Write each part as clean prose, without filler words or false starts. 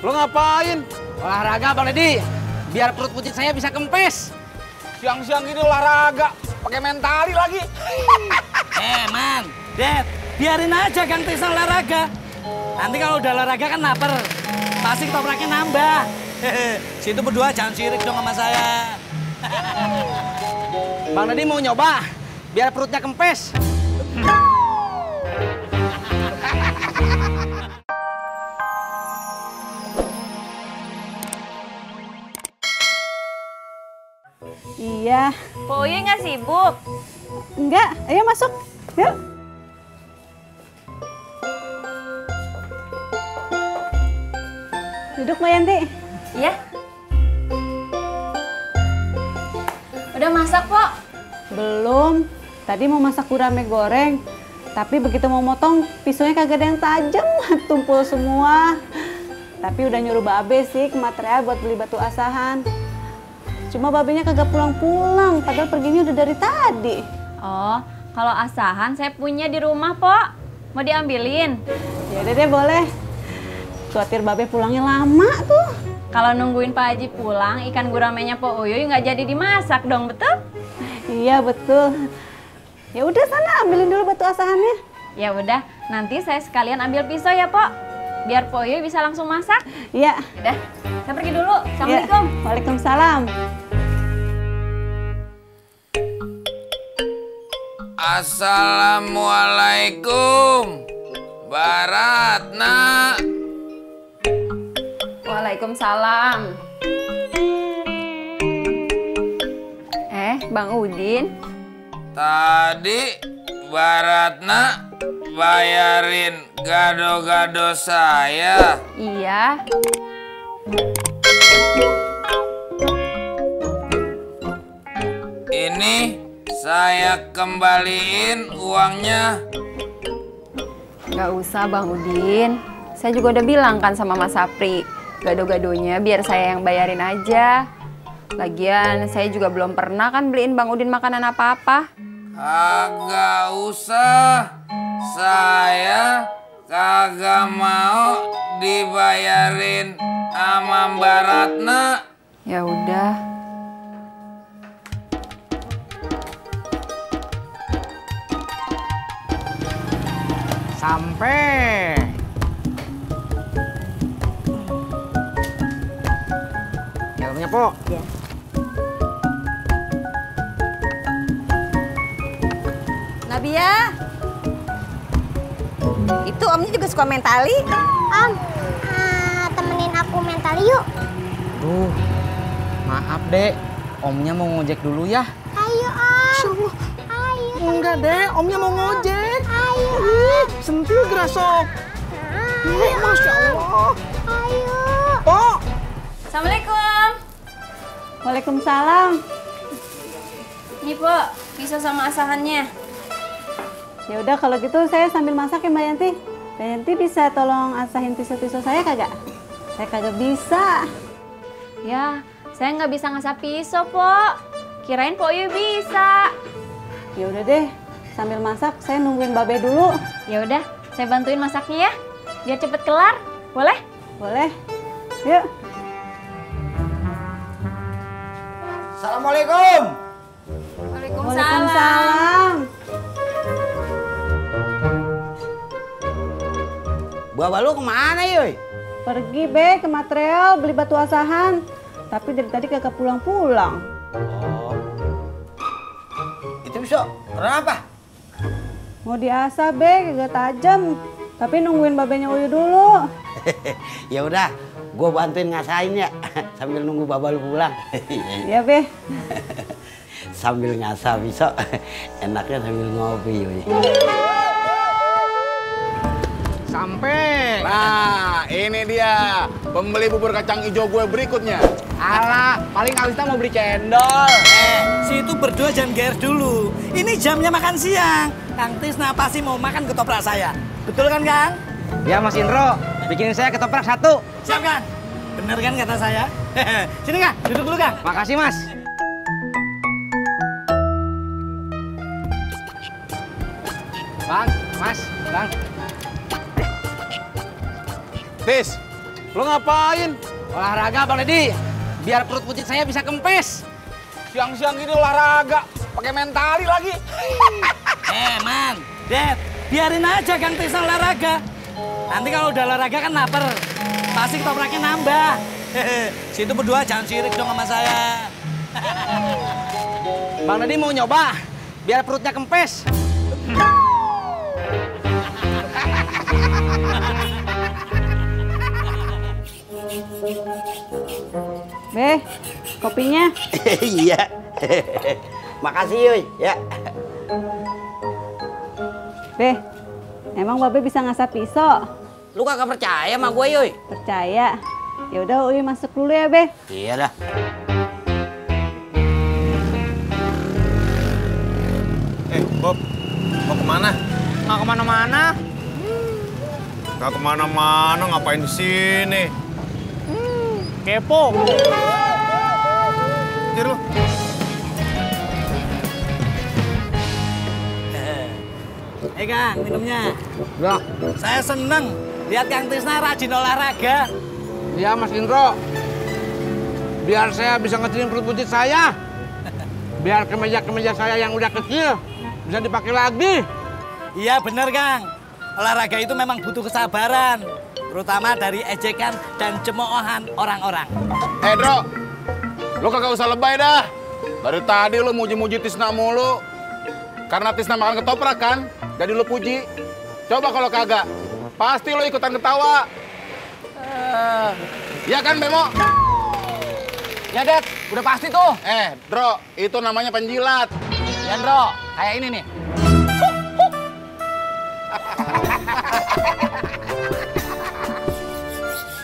Lo ngapain? Olahraga Bang Deddy, biar perut buncit saya bisa kempes. Siang-siang gini olahraga, pakai mentali lagi. Man, Dad, biarin aja Kang Tisna olahraga. Nanti kalau udah olahraga kan lapar, pasti ketopraknya nambah. Situ berdua jangan sirik dong sama saya. Bang Deddy mau nyoba, biar perutnya kempes. Iya. Po Uye nggak sibuk? Enggak, ayo masuk. Yuk. Duduk Mbak Yanti. Iya. Udah masak, Po? Belum. Tadi mau masak gurame goreng. Tapi begitu mau motong, pisaunya kagak ada yang tajam. Tumpul semua. Tapi udah nyuruh Babe sih ke material buat beli batu asahan. Cuma babenya kagak pulang-pulang, padahal perginya udah dari tadi. Oh, kalau asahan saya punya di rumah, Po. Mau diambilin? Ya udah deh, boleh. Khawatir Babe pulangnya lama tuh. Kalau nungguin Pak Haji pulang, ikan guramenya Po Uye nggak jadi dimasak dong, betul? Iya, betul. Ya udah sana ambilin dulu batu asahannya. Ya udah, nanti saya sekalian ambil pisau ya, Po. Biar Po Uye bisa langsung masak. Iya. Udah, saya pergi dulu. Assalamualaikum. Ya. Waalaikumsalam. Assalamualaikum, Baratna. Waalaikumsalam. Bang Udin. Tadi Baratna bayarin gado-gado saya. Iya. Ini saya kembaliin uangnya. Gak usah Bang Udin. Saya juga udah bilang kan sama Mas Sapri, gado-gadonya biar saya yang bayarin aja. Lagian saya juga belum pernah kan beliin Bang Udin makanan apa-apa. Kagak usah. Saya kagak mau dibayarin sama Mbak Ratna. Ya udah. Sampai. Helmnya, Po. Iya. Nabia, itu omnya juga suka mentali. Om, temenin aku mentali yuk. Maaf, Dek. Omnya mau ngojek dulu ya. Ayo, Om. Ayo. Enggak, Dek. Omnya mau ngojek. Ayo, Om. Sentil gerasok. Masya Allah. Ayo. Po. Assalamualaikum. Waalaikumsalam. Nih, Po, pisau sama asahannya. Ya udah kalau gitu saya sambil masak ya Mbak Yanti. Mbak Yanti bisa tolong asahin pisau-pisau saya kagak? Saya kagak bisa. Ya, saya nggak bisa ngasah pisau, Po. Kirain Po Uye bisa. Ya udah deh, sambil masak saya nungguin Babe dulu. Ya udah, saya bantuin masaknya ya. Biar cepet kelar. Boleh? Boleh. Yuk. Assalamualaikum. Waalaikumsalam. Bawa lu kemana, Yoy? Pergi Be ke material beli batu asahan. Tapi dari tadi kagak pulang-pulang. Oh. Itu bisa kenapa? Mau diasah Be, kagak tajam. Tapi nungguin babenya Uyu dulu. Ya udah, gue bantuin ngasain ya sambil nunggu baba lu pulang. Iya Be. Sambil ngasah bisa enaknya sambil ngopi. Sampai. Nah, ini dia pembeli bubur kacang hijau gue berikutnya. Alah, paling Kalista mau beli cendol. Si itu berdua jangan GR dulu. Ini jamnya makan siang. Kang Tisna pasti mau makan ketoprak saya. Betul kan, Kang? Ya Mas Indro, bikinin saya ketoprak 1. Siap, Kang? Bener kan kata saya? Sini, Kang. Duduk dulu, Kang. Makasih, Mas. Bang, Mas, Bang. Tis, Lo ngapain? Olahraga Bang Deddy, biar perut buncit saya bisa kempes. Siang-siang gini olahraga, pakai mentali lagi. Man, Dad, biarin aja Kang Tisna olahraga. Nanti kalau udah olahraga kan lapar, pasti ketopraknya nambah. Situ berdua jangan sirik dong sama saya. Bang Deddy mau nyoba, biar perutnya kempes. Beh, kopinya. Iya. Makasih Yuy, ya. Beh, emang Babe bisa ngasah pisau? Lu kagak percaya sama gue, Yuy? Percaya. Ya udah, Uy masuk dulu ya, Beh. Iya dah. Bob, mau kemana? Nggak kemana-mana. Gak kemana-mana, ngapain di sini? Kepo. Kir lu. Kang, minumnya. Ya, Saya seneng lihat Kang Tisna rajin olahraga. iya Mas Indro. Biar saya bisa ngecilin perut buncit saya. Biar kemeja-kemeja saya yang udah kecil bisa dipakai lagi. Iya bener Kang, olahraga itu memang butuh kesabaran. Terutama dari ejekan dan cemoohan orang-orang. Dro, lu kagak usah lebay dah. Dari tadi lu muji-muji Tisna mulu. Karena Tisna makan ketoprak kan, jadi lu puji. Coba kalau kagak, pasti lu ikutan ketawa. Ya kan, Bemo? Ya, Dad, udah pasti tuh. Dro, itu namanya penjilat. Ya, Bro, kayak ini nih.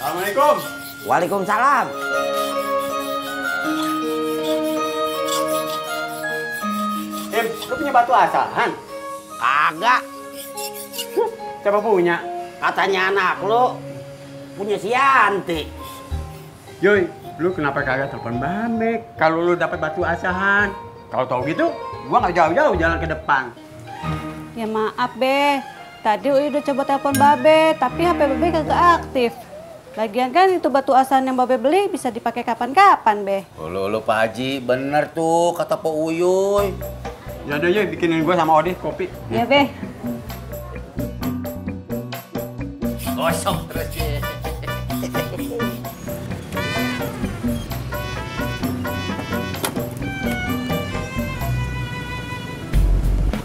Assalamualaikum. Waalaikumsalam. Lu punya batu asahan? Kagak. Siapa punya? Katanya anak lu punya si Yanti. Yoi, lu kenapa kagak telepon Bamek kalau lu dapat batu asahan? Kalau tahu gitu, gua nggak jauh-jauh jalan ke depan. Ya maaf, Beh. Tadi Uy udah coba telepon Babe, tapi HP Babe kagak aktif. Lagian kan itu batu asahan yang Babe beli bisa dipakai kapan-kapan, Beh. Lu Pak Haji, bener tuh kata Pak Uyuy. Ya udah Yoi, bikinin gua sama Odi kopi. Ya, Beh. Gosong terus ya.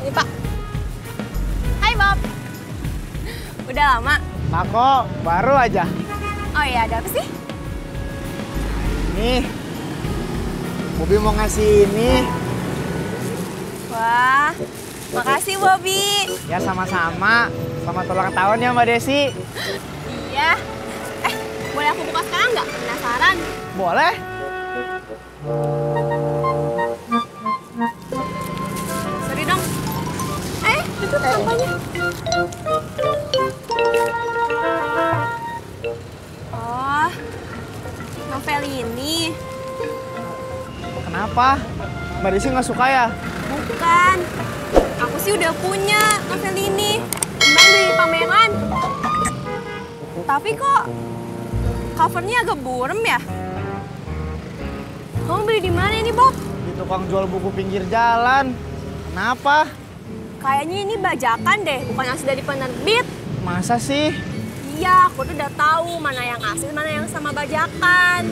Ini Pak. Hai Bob. Udah lama? Mako, baru aja. Oh iya, ada apa sih? Nih, Bobi mau ngasih ini. Wah, makasih Bobby. Ya sama-sama. Selamat ulang tahun ya Mbak Desi. Iya. Boleh aku buka sekarang nggak? Penasaran? Boleh. Sorry dong. Itu tampaknya. Oh, novel ini. Kenapa? Mbak Desi nggak suka ya? Bukan. Aku sih udah punya novel ini. Kemarin beli di pameran. Tapi kok covernya agak burem ya? Kamu beli di mana ini, Bob? Di tukang jual buku pinggir jalan. Kenapa? Kayaknya ini bajakan deh, bukan asli dari penerbit. Masa sih? Iya, aku tuh udah tahu mana yang asli, mana yang sama bajakan.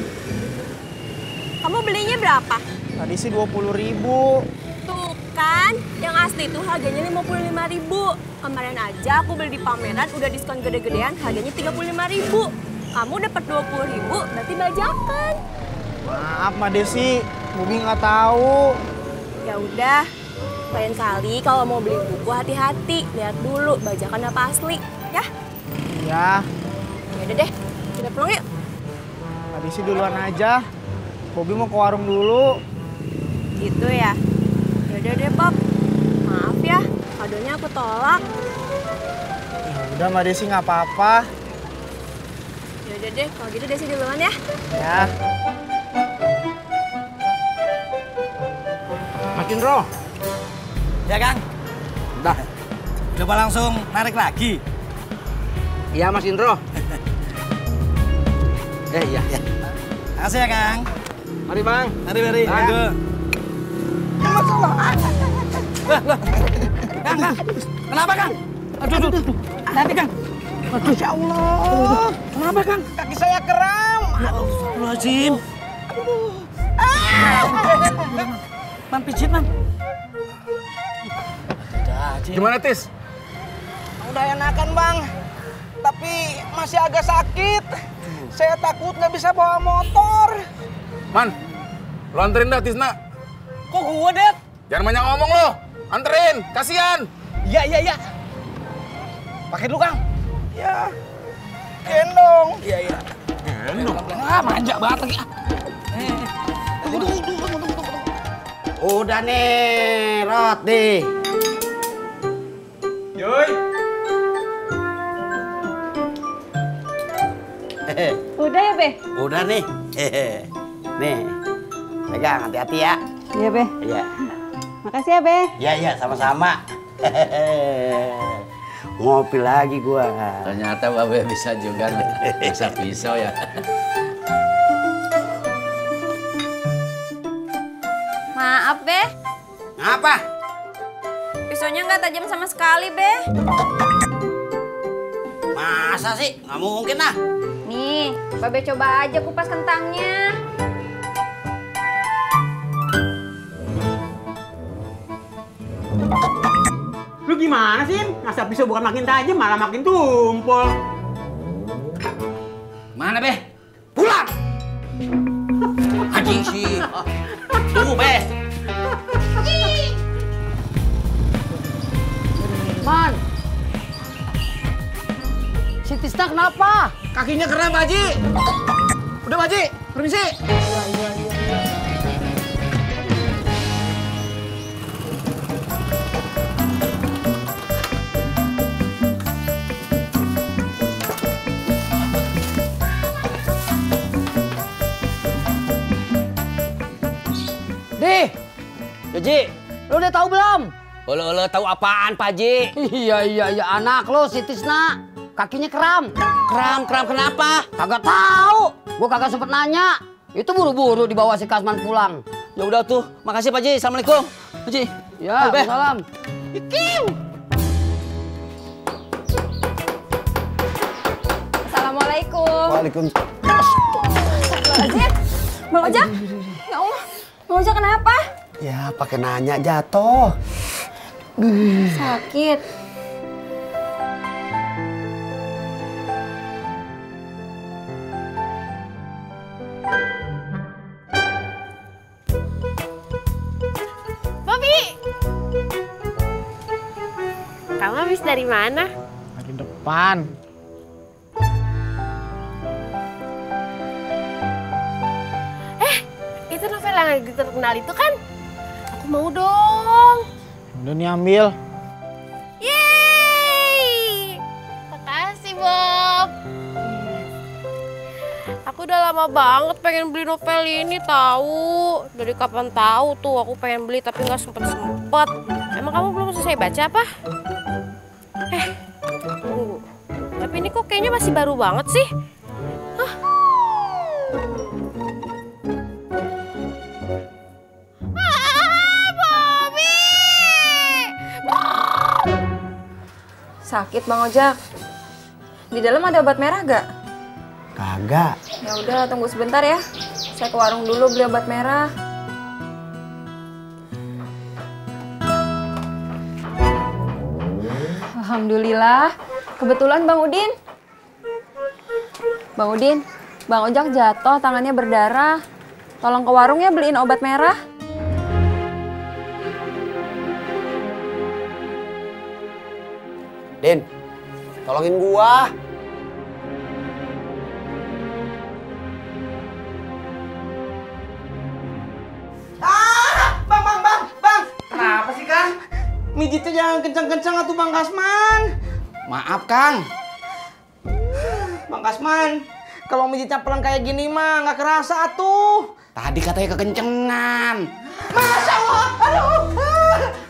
Kamu belinya berapa? Tadi sih 20.000. Tuh kan, yang asli itu harganya 55.000. Kemarin aja aku beli di pameran udah diskon gede-gedean, harganya 35.000. Kamu dapat 20.000, berarti bajakan. Maaf Mbak Desi, Bobi nggak tahu. Ya udah, lain kali kalau mau beli buku hati-hati, lihat dulu bajakan apa asli, ya? Ya, Ya udah deh, kita pulang yuk. Mbak Desi duluan aja. Bobi mau ke warung dulu. Gitu ya. Ya udah deh, Bob. Maaf ya, kadonya aku tolak. Ya udah Mbak Desi nggak apa-apa. Ya udah deh, kalau gitu Desi duluan ya. Ya. Mas Indro. Ya Kang? Udah. Coba langsung narik lagi. Iya Mas Indro. Iya. Makasih ya, Kang. Mari Bang. Mari. Bang. Monggo. Kang. Kenapa, Kang? Aduh. Nanti, Kang. Masya Allah. Kenapa, Kang? Kaki saya kram. Astagfirullahaladzim. Man, pijit, Man. Gimana, Tis? Udah enakan Bang, tapi masih agak sakit. Saya takut nggak bisa bawa motor. Man, lo anterin dah Tisna. Kok gue, Det? Jangan banyak ngomong lo. Anterin, kasihan. Iya. Pakai dulu, Kang. Ya. Gendong. Iya. Gendong. Manja banget lagi. Tunggu. Udah nih, Rot nih. Yoi. Udah ya, Be? Udah nih. Nih. Pegang, hati-hati ya. Iya, Be. Iya. Makasih ya, Be. Iya, sama-sama. Ngopi lagi gua. Ternyata Babe bisa juga bisa pisau ya. Maaf, Be. Apa? Pisaunya nggak tajam sama sekali, Be. Masa sih? Nggak mungkin lah. Nih, Babe coba aja kupas kentangnya. Lu gimana sih? Masa pisau bukan makin tajam malah makin tumpul. Mana, Be? Pulang! Anjing sih. Tunggu, Be. Man. Si Tisna kenapa? Kakinya kram, Pak Haji. Udah, Pak Haji. Permisi. Ji, lu udah tahu belum? Olo tahu apaan, Pak Haji? Iya, anak lo si Tisna kakinya kram. Kram kenapa? Kagak tahu. Gua kagak sempet nanya. Itu buru-buru dibawa si Kasman pulang. Ya udah tuh, makasih Pak Haji. Assalamualaikum. Haji. Ya, salam. Ikim. Assalamualaikum. Waalaikumsalam. Astagfirullahaladzim. Bang Ojak. Ya Allah. Bang Ojak kenapa? Ya, pakai nanya jatuh. Sakit. Bobby! Kamu habis dari mana? Dari depan. Itu novel yang lagi terkenal itu kan? Aku mau dong. Udah nih ambil. Yeay! Makasih, Bob. Aku udah lama banget pengen beli novel ini tahu. Dari kapan tahu tuh aku pengen beli tapi nggak sempet. Emang kamu belum selesai baca apa? Tunggu. Tapi ini kok kayaknya masih baru banget sih. Hah? Sakit Bang Ojak. Di dalam ada obat merah gak? Kagak. Ya udah tunggu sebentar ya. Saya ke warung dulu beli obat merah. Alhamdulillah. Kebetulan Bang Udin. Bang Udin, Bang Ojak jatuh, tangannya berdarah. Tolong ke warung ya beliin obat merah. Din, tolongin gua. Bang. Kenapa sih, Kang? Mijitnya jangan kencang-kencang atuh Bang Kasman. Maaf, Kang. Bang Kasman, kalau mijitnya pelan kayak gini mah nggak kerasa atuh. Tadi katanya kekencengan. Masya Allah, aduh.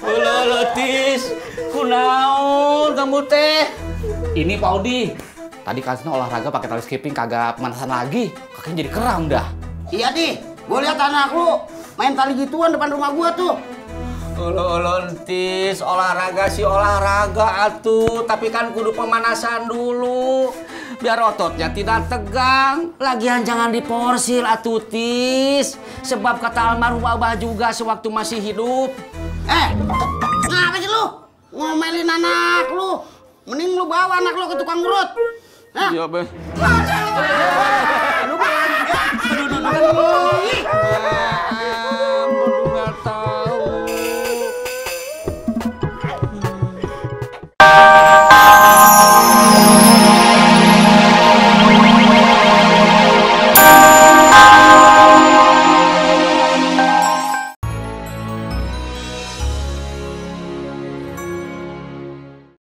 Halo, Tis. Kunaon kamu teh? Ini Pak Odi. Tadi Kasno olahraga pakai tali skipping kagak pemanasan lagi. Kakinya jadi kram dah. Iya nih, gue lihat anak lu main tali gituan depan rumah gua tuh. Entis, olahraga sih olahraga atuh, tapi kan kudu pemanasan dulu. Biar ototnya tidak tegang. Lagian jangan diporsir atuh, Tis. Sebab kata almarhum Abah juga sewaktu masih hidup. Ngapa sih lu? Ngomelin anak lu. Mending lu bawa anak lu ke tukang urut. Iya, Beh.